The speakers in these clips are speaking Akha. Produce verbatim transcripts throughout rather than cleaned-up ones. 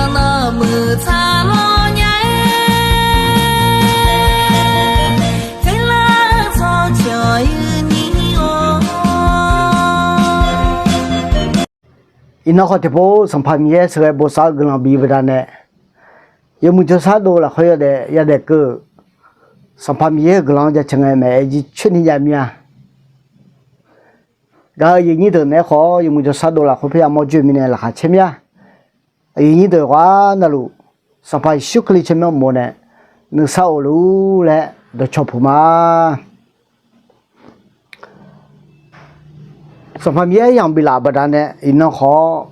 Nawmuiq tsaqlawr nya-aer, tserlar-eu tsawrceuq-anr nyir-or. Iqnan khawf tiqpov Sanqpaq Miqyaer sheuqghae bosav-eu guiqlanq bif baqdanae, yawmuiq jawrshar dov lafkhoer yawdaef yadaef keuv-euq Sanqpaq Miqyaer-euq guiqlanq-anr jaceuq ngae maeq-aer jircoer ni jav mir-a. Gaq-eu aqyuif nyir deuq naeq-aer khawf yawmuiq jawrshar dov lafkhoer parya mawr joe mirnae laqkhaq caer mir-a. Aqyuif nyir deuq khawf-anr navluf, Sanqpaq Yeqsur Kali tsawrmyanr uqmov nae nuisar of luf-ur laer dawqcawq puq ma. Sanqpaq Miqyaer yamq biflaf baqdanae iqnan khawf,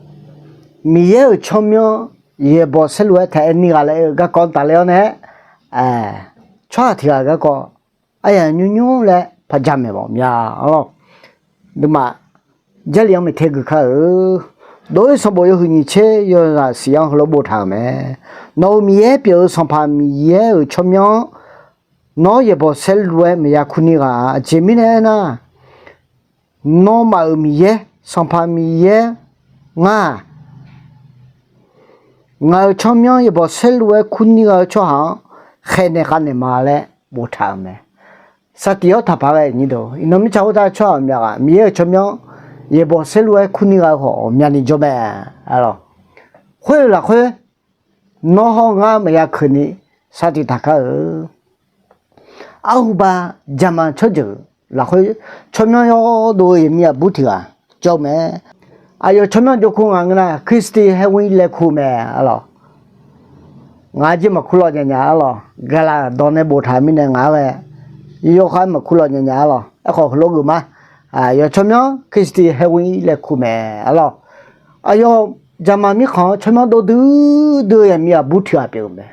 Miqyaer-euq tsawrmyanr yaeqbawq saerlu-aer taef-aer nir ghaq laer-eu garkawv-anr tafler-awr nae, tsawrhaq tiq ghaq garkawv aryaq nymr nymr laer par jamaeq mawf mya-a lawq. Nuima Jarlif-anr maeq ter gui kar-eu. Dov-ir sanqbof yawhuiq nyiq tser yawzaq siq-anr heulof boftaq-euq mae. Nawq-euq Miqyaer pyeuf-eu Sanqpaq Miqyaer-euq tsawrmyanr-anr nawr yaeqbawq saerlu-aer maqya kur nir ghaq-a. Aqjeq mirnae aernar, nawmaf-euq Miqyaer, Sanqpaq Miqyaer ngar-aq, ngaq-euq tsawrmyanr yaeqbawq saerlu-aer kur nir gha-eu tsawrhaq-anr khaeqnaeq khavnaeq ma laer boftaq-euq mae. Saqtiq-awr taqpaq ghae nyir deuq, iqnan mirtsaq khoertav tsawrhaq ghawqmya ghaq Miqyaer-euq tsawrmyanr yaeqbawq saerlu-aer kur nir gha-eu khawf ghawqmyani jawr mae. Khoer-euq lafkhoer nawr hawr ngar maqya keuq ni saqtiq taqkar-eu. Arhuba jaqma tsawrjeuq lafkhoer tsawrmyanr yawdov-eu yaqmiq aqbur tiq ghaq jawr-eu mae. Aqyawf tsawrmyanr jawrkur ngaq ngeur nar, Christian Heaven laer kur mae-a lawq. Ngaq-anr jir maqkur law nya nya-a lawq. Gaqlaq dawq nae boftaq mirnae ngaq-anr ghae yawkhav maqkur law nya nya-a lawq. Aerkhawf heulof geuf ma. Aqyawf tsawrmyanr Christian Heaven laer kur mae-a lawq. Aqyawf jaqma mirkhanq-anr tsawrmyanr dov dui dui-eu yaqmiq aqbur tiq ghaq pyeuf-eu mae.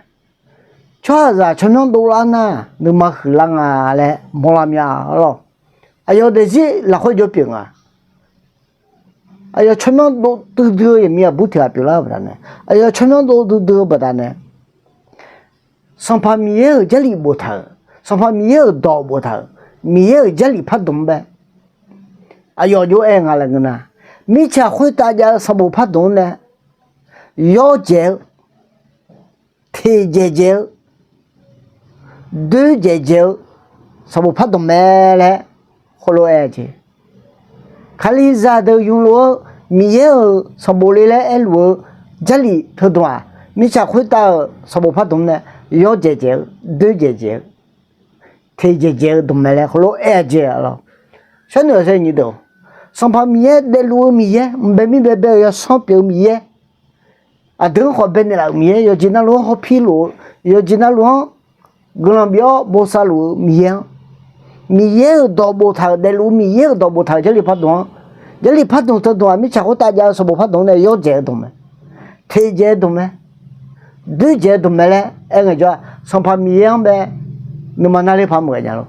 Tsawrhaqzaq tsawrmyanr dovlar nar nuima huiqlar nga laer mawrlar mya-a lawq. Aqyawf daefzir lafkhoer jawr pyeuf nga. Aqyawf tsawrmyanr dov duidui-eu yaqmiq aqbur tiq ghaq pyeuflar-eu baqdanae, aqyawf tsawrmyanr dov duidui-eu baqdanae, Sanqpaq Miqyaer-euq Jarlif boftaq-euq, Sanqpaq Miqyaer-euq dawq boftaq-euq, Miqyaer-euq Jarlif pardmq-anr bae aqyawf jov-aer nga laer ngeur nar, mirtsaq khoertav jav-eu sanqbof pardmq-anr nae yawrdzaeq-eu, teqdzaeq dzaeq-eu, doerdzaeq dzaeq-eu sanqbof pardmq mae laer heulof-aer jeq. Kalizaq deuq yuflof-eu Miqyaer-euq sanqbof le laer aerluf-eu Jarlif teudmq-aq, mirtsaq khoertav-euq sanqbof pardmq-anr nae yawrdzaeq dzaeq-eu, doerdzaeq dzaeq-eu, teqdzaeq dzaeq-eu dmq mae laer heulof-aer jeq-a lawq. Sharnoeq-awq saer nyir deuq, Sanqpaq Miqyaer daefluf-eu Miqyaer, mqbae mir baebae-euq yawsanr pyeuf-eu Miqyaer, aqdui-anr khawf baenaeq laf-euq Miqyaer, yawqjeq navluf-anr hawpir luf-eu, yawqjeq navluf-anr guiqlanq bif-awr bosav luf-eu Miqyaer-anr, Miqyaer-euq dawq boftaq-euq, daefluf-eu Miqyaer-euq dawq boftaq-euq Jarlif pardmq-anr, Jarlif pardmq teudmq-aq, mirtsaq khoertav jav-eu sanqbof pardmq-anr nae yawrdzaeq-eu dmq mae, teqdzaeq-eu dmq mae, doerdzaeq-eu dmq mae laer aer ngaejawr-aq, Sanqpaq Miqyaer-anr bae nuima narler paq maqghae nya lor.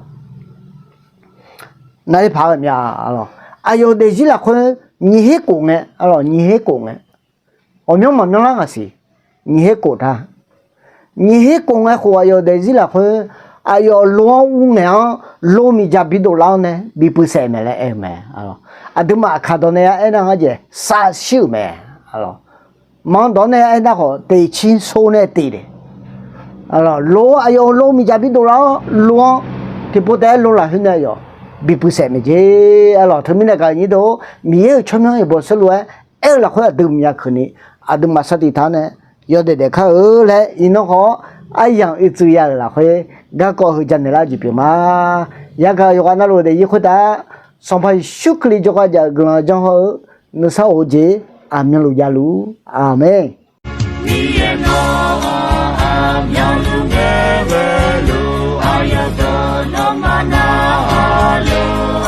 Narler paq-aer ghae mya-a lawq. Aqyawf daefzir lafkhoer nyiq her khof ngae-a lawq, nyiq her khof ngae. Ghawqmyanr maqmyanr lar ngaq siq, nyiq her khof ta. Nyiq her khof ngae khof aqyawf daefzir lafkhoer, aqyawf lo-anr ur ngaeq-anr lo miqdzaq bidov lar-awr nae bipuiv saef mae laer aer-eu mae. Aqduimaf aqkaq dawq nae ya aernar ngar jeq sar shir-euq mae. Manq dawq nae ya aernar khawf teqcir sor nae teq le. Lo aqyawf lo miqdzaq bidov lar-awr lo-anr tiqpov taef-aer lo lafkhoer nae aqyawf bipuiv saef mae jeq-a lawq. Teumirnae gaq nyir deuq-or, Miqyaer-euq tsawrmyanr yaeqbawq saerlu-aer aer-eu lafkhoer aqdui maqya keuq ni, aqduimaf sar tiq taq-anr nae yawdaef daef kar-eu laer iqnan khawf-awr aryamq oe tsuif ya-euq lafkhoer garkawv heu janaeq lar-eu jeq pyeuf ma. Yagaq yawqghaq navluf-eu daefzir khoertav Sanqpaq Yeqsur Kali jawrgar jav-euq guiqlanq janr hawr-eu nuisar of-eu jeq aqmyanluf javluf-ur. Aqmeq. Miqyaer nawr aqmyanluf ngae ghae luf, aqyawf dawq nawmaf narhaq lor.